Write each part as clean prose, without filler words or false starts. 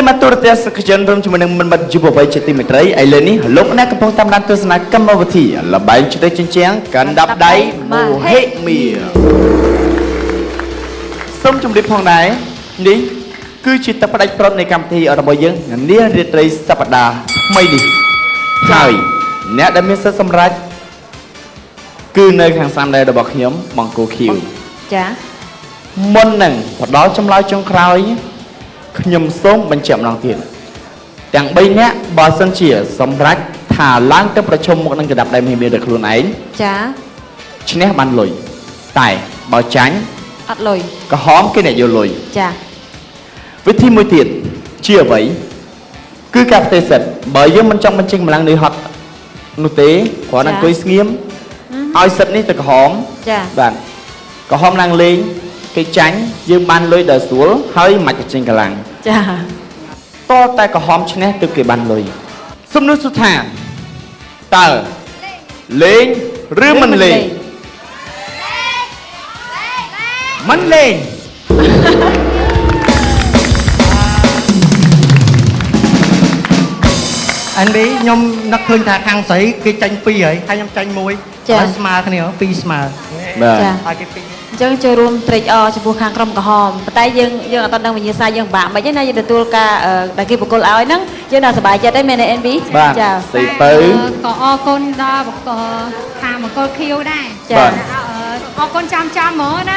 រិយមិត្តទូរទស្សនិកជនរួមជាមួយនឹងមិត្តមិត្តយុវវ័យជាទីមេត្រីឥឡូវនេះលោកអ្នកកំពុងតាមដានទស្សនាកម្មវិធីល្បែងឆ្ទេះជញ្ជាំងកណ្ដាប់ដៃមហិមាសូមជម្រាបផងដែរនេះគឺជាទឹកផ្ដាច់ព្រាត់នៃកម្មវិធីរបស់យើងនារាត្រីសប្តាហ៍ថ្មីនេះហើយអ្នកដែលមានសិទ្ធិសម្រេចគឺនៅខាងស្ដាំដៃរបស់ខ្ញុំបង្គោលខៀវ ចា មុននឹងផ្ដល់ចម្លើយចុងក្រោយខ្ញុំសូមបញ្ជាក់ម្ដងទៀតទាំង3នាក់បើសិនជាសម្រេចថាឡើងទៅប្រជុំមុខនឹងកណ្ដាប់ដៃមហិមាដោយខ្លួនឯង ចា ឈ្នះបានលុយតែបើចាញ់ អត់លុយ ក្រហមគេអ្នកយកលុយ ចា វិធីមួយទៀតជាអ្វីគឺការផ្ទេរសិទ្ធិបើយើងមិនចង់បញ្ចេញកម្លាំងនឿយហត់នោះទេគ្រាន់តែអង្គុយស្ងៀមឲ្យសិទ្ធិនេះទៅក្រហម ចា បាទក្រហមឡើងលេងគេចាញ់យើងបានលុយដល់ស្រួលហើយមិនបញ្ចេញកម្លាំង ចា តតែក្រហមឈ្នះទើបគេបានលុយសំណួរសុថាតើលេងឬមិនលេងមិនលេង អានេះខ្ញុំនឹកឃើញថាខាងស្រីគេចាញ់2ហើយហើយខ្ញុំចាញ់1ហើយស្មើគ្នា2ស្មើ បាទ ចា ហើយគេ2 អញ្ចឹងចូលរួមត្រេកអរចំពោះខាងក្រុមក្រហមប៉ុន្តែយើងយើងអត់ដឹងវិញ្ញាសាយើងពិបាកមិនទេណាយើងទទួលការដែលគេបកគលឲ្យហ្នឹងយើងដល់សប្បាយចិត្តទេមែនទេ NB បាទ ចា ស្រីពៅ ក៏អរគុណដល់បកខាងមង្គលខៀវដែរ ចា បាទ អរគុណចំចំហ្មងណា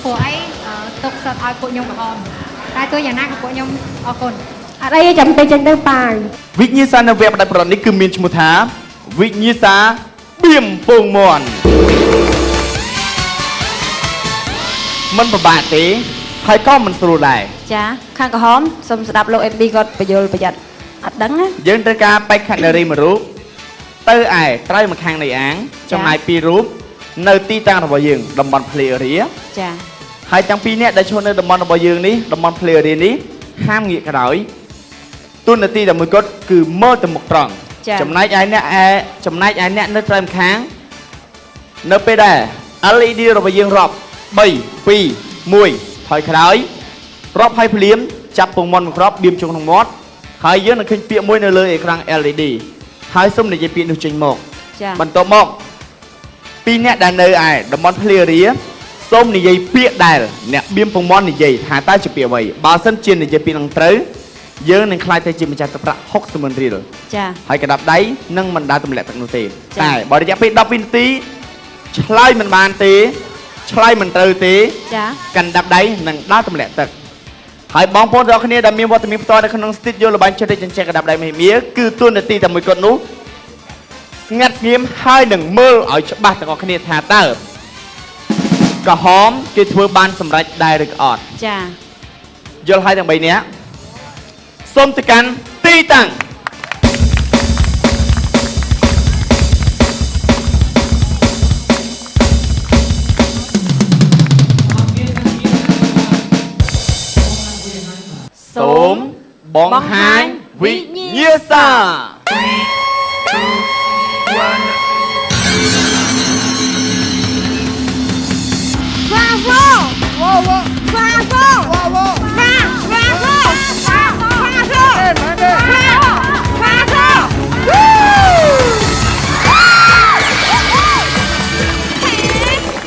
ព្រោះអីទុកសិតឲ្យពួកខ្ញុំក្រហមតែទោះយ៉ាងណាក៏ពួកខ្ញុំអរគុណ អត់អីចាំទៅចេញទៅប៉ាវ វិញ្ញាសានៅវគ្គផ្ដាច់ប្រណនេះគឺមានឈ្មោះថាវិញ្ញាសាបៀមពងមន់មិនពិបាកទេហើយក៏មិនស្រួលដែរ ចាខាងក្រហមសូមស្ដាប់លោក NB គាត់បញ្យល់ប្រយ័ត្នអត់ដឹងណា យើងត្រូវការបេក្ខនារីមួយរូបទៅឯត្រូវមកខាងនៃអាងចំណាយពីររូបនៅទីតាំងរបស់យើងតំបន់ play area ចា ហើយទាំងពីរនាក់ដែលឈរនៅតំបន់របស់យើងនេះតំបន់ play area នេះហាមងាកក្រោយទូនាទីតែមួយគត់គឺមើលទៅមុខត្រង់ចំណែកឯអ្នកឯចំណែកឯអ្នកនៅត្រូវម្ខាងនៅពេលដែល LED របស់យើងរាប់3 2 1ថយក្រោយរាប់ឲ្យភ្លាមចាប់ពងមាន់មួយគ្រាប់បៀមជុំក្នុងមាត់ហើយយើងនឹងឃើញពាក្យមួយនៅលើអេក្រង់ LED ហើយសូមនិយាយពាក្យនោះចេញមក ចា បន្ទាប់មកពីរអ្នកដែលនៅឯតំបន់ play area សូមនិយាយពាក្យដែលអ្នកបៀមពងមាន់និយាយថាតើជាពាក្យអ្វីបើសិនជានិយាយពាក្យនឹងត្រូវយើងនឹងក្លាយទៅជាម្ចាស់ទឹកប្រាក់60ម៉ឺនរៀល ចា ហើយកណ្ដាប់ដៃនឹងមិនដើរទម្លាក់ទឹកនោះទេ ចា តែបើរយៈពេល10វិនាទីឆ្លើយមិនបានទេឆ្លើយមិនត្រូវទេ ចា កណ្ដាប់ដៃនឹងដើរទម្លាក់ទឹកហើយបងប្អូនទាំងអស់គ្នាដែលមានវត្តមានផ្ទាល់នៅក្នុងស្ទីឌីយ៉ូល្បែងចិត្តចិញ្ចឹមកណ្ដាប់ដៃមហិមាគឺទួនាទីតែមួយគត់នោះស្ងាត់ស្ងៀមហើយនឹងមើលឲ្យច្បាស់ទាំងអស់គ្នាថាតើក្រហមគេធ្វើបានសម្រេចដែរឬក៏អត់ ចា យល់ហើយទាំង3នាក់សូមទៅកាន់ទីតាំងសូមបង្ហាញវិញ្ញាសា វ៉ាវ៉ាវ៉ាវ៉ាវ៉ាវ៉ាវ៉ាវ៉ាវ៉ាវ៉ាវ៉ាវ៉ាវ៉ាវ៉ាវ៉ា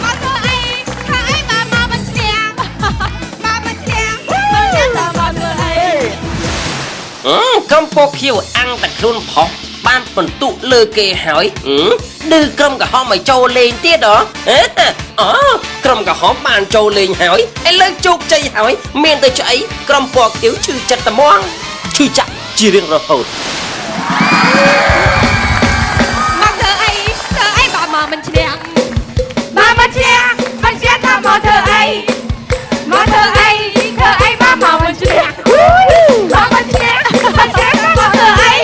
មកធ្វើអីធ្វើអីមកមកមិនឈ្នះមកមិនឈ្នះមិនឈ្នះតើមកធ្វើអី ក្រុមពណ៌ខៀវអាំងតែខ្លួនផុសបានបន្ទុកលើគេហើយឌឺក្រុមក្រហមឲ្យចូលលេងទៀតហ៎អូក្រុមក្រហមបានចូលលេងហើយឥឡូវជោគជ័យហើយមានតែឆ្អីក្រុមពណ៌ខៀវឈឺចិត្តត្មងឈឺចាក់ជារៀងរហូត មកធ្វើអីធ្វើអីបើមកមិនឈ្នះមកមិនឈ្នះមិនឈ្នះតើមកធ្វើអីមកធ្វើអីធ្វើអីបើមកមិនឈ្នះមកមិនឈ្នះមិនឈ្នះមកធ្វើអី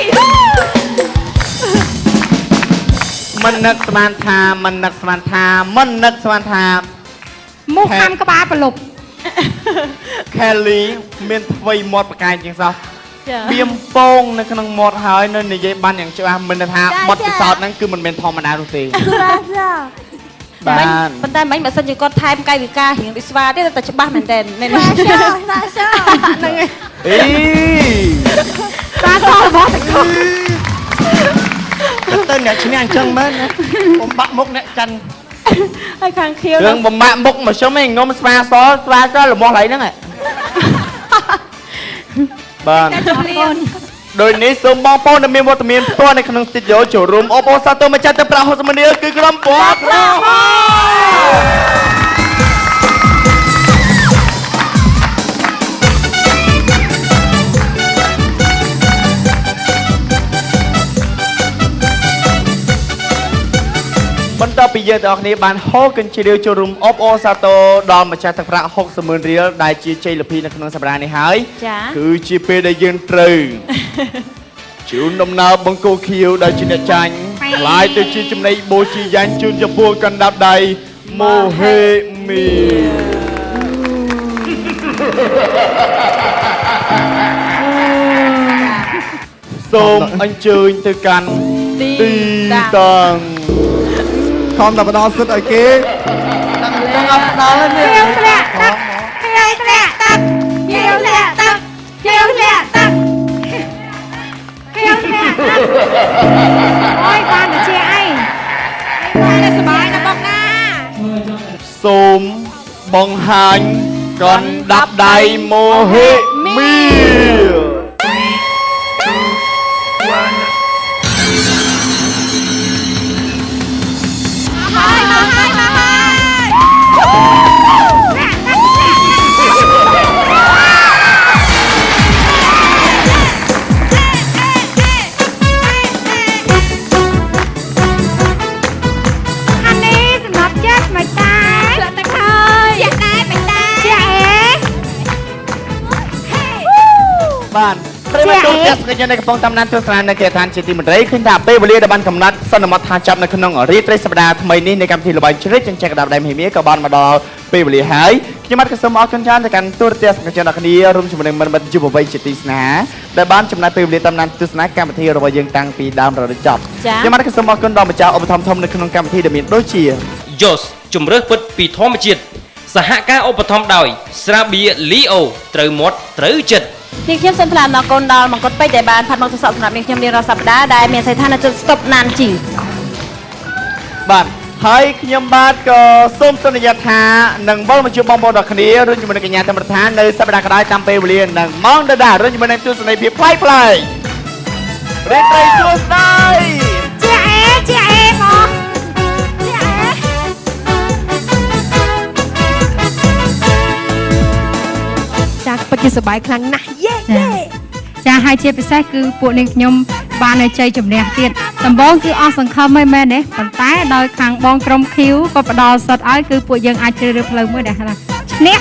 មិននឹកស្មានថាមិននឹកស្មានថាមិននឹកស្មានថា មូសខាំក្បាលប្រលប់ Kelly មានថ្វីមាត់ប្រកែកជាងសោះ ចា បៀមពងនៅក្នុងមាត់ហើយនៅនិយាយបានយ៉ាងច្បាស់មិនថាបទពិសោធន៍ហ្នឹងគឺមិនមែនធម្មតានោះទេបាទ ប៉ុន្តែមិញបើសិនជាគាត់ថែមកាយវិការរៀងដូចស្វាទៀតតែច្បាស់មែនតើមែនទេ ស្វា ហ្នឹងហើយ អី ស្វាសរបស់តក ទៅអ្នកឈ្នះអញ្ចឹងមែនណាបំបាក់មុខអ្នកចាន់ ហើយខាងខៀវ រឿងបំបាក់មុខមកខ្ញុំឯងងុំស្វាសស្វាសរបស់ឡៃហ្នឹងបាទដោយនេះសូមបងប្អូនដែលមានវត្តមានផ្ទាល់នៅក្នុងស្ទូឌីយោចូលរួមអបអរសាទរម្ចាស់ទឹកប្រាក់60ម៉ឺនរៀលគឺក្រុមពណ៌ក្រហមបន្ទាប់ពីយើងទាំងអស់គ្នាបានហូរកញ្ជ្រៀវចូលរួមអបអរសាទរដល់ម្ចាស់ទឹកប្រាក់60ម៉ឺនរៀលដែលជាជ័យលាភីនៅក្នុងសប្តាហ៍នេះហើយ ចា គឺជាពេលដែលយើងត្រូវជូនដំណើរបង្គោលខៀវដែលជាអ្នកចាញ់ក្លាយទៅជាចំណីបូជាយ៉ាញ់ជូនចំពោះកណ្ដាប់ដៃមោហេមីសូមអញ្ជើញទៅកាន់ ទី ទីតាំង ខំតែផ្ដល់សិទ្ធឲ្យគេ ទាំងអត់ផ្ដល់នេះ ខៀវធ្លាក់ទឹកខៀវធ្លាក់ទឹកខៀវធ្លាក់ទឹកខៀវធ្លាក់ទឹកខៀវធ្លាក់ទឹក អូយបានទៅជាអី បានតែសប្បាយណាស់បងណា សូមបង្ហាញកណ្ដាប់ដៃមោហិមី ហើយមកហើយមកហើយ អានេះសម្រាប់ចិត្តមិនតា ធ្លាក់ទឹកហើយជាដែរមិនតា ជាអេ បាទប្រិយមិត្តទូទាំងសកលនៅកំពុងតាមដានទស្សនានៅគេឋានជាទីមេត្រីឃើញថាពេលវេលាដែលបានកំណត់សន្មតថាចាប់នៅក្នុងរាត្រីសប្តាហ៍ថ្មីនេះនៃកម្មវិធីល្បែងជ្រែកចិញ្ចឹមកណ្ដាប់ដៃមហិមាក៏បានមកដល់ពេលវេលាហើយខ្ញុំបាទក៏សូមអរគុណច្រើនទៅកាន់ទូរទស្សនិកជនទាំងគ្នារួមជាមួយនឹងមិត្តមិត្តយុវវ័យជាទីស្នេហាដែលបានចំណាយពេលវេលាតាមដានទស្សនាកម្មវិធីរបស់យើងតាំងពីដើមរហូតដល់ចប់ខ្ញុំបាទក៏សូមអរគុណដល់ម្ចាស់ឧបត្ថម្ភធំនៅក្នុងកម្មវិធីដែលមានដូចជា យសជំរើសពិតពីធម្មជាតិសហការឧបត្ថម្ភដោយ ស្រាបៀរលីអូត្រូវមាត់ត្រូវចិត្ត នាងខ្ញុំសូមថ្លែងអំណរគុណដល់មង្គុតពេជ្រដែលបានផាត់មកទស្សនៈសម្រាប់នាងខ្ញុំរៀងរាល់សប្តាហ៍ដែលមានស័យដ្ឋាននៅជិតស្តុបណានជី បាទហើយខ្ញុំបាទក៏សូមសន្យាថានឹងវិលមកជួបបងប្អូនដល់គ្នារួមជាមួយនឹងកញ្ញាធម្មរដ្ឋានៅសប្តាហ៍ក្រោយតាមពេលវេលានិងម៉ោងដដែលរួមជាមួយនឹងទស្សនីយភាពប្លែកៗរាត្រីសួស្តី ជាអេជាអេមកជាអេ ចាពិតជាសប្បាយខ្លាំងណាស់យេយេ ចាហើយជាពិសេសគឺពួកនាងខ្ញុំបានឲ្យជ័យជំនះទៀតដំបូងគឺអស់សង្ឃឹមហើយមែនទេប៉ុន្តែដោយខាងបងក្រុមខៀវក៏ផ្ដល់សិទ្ធឲ្យគឺពួកយើងអាចជ្រើសរើសផ្លូវមួយដែលថាឈ្នះ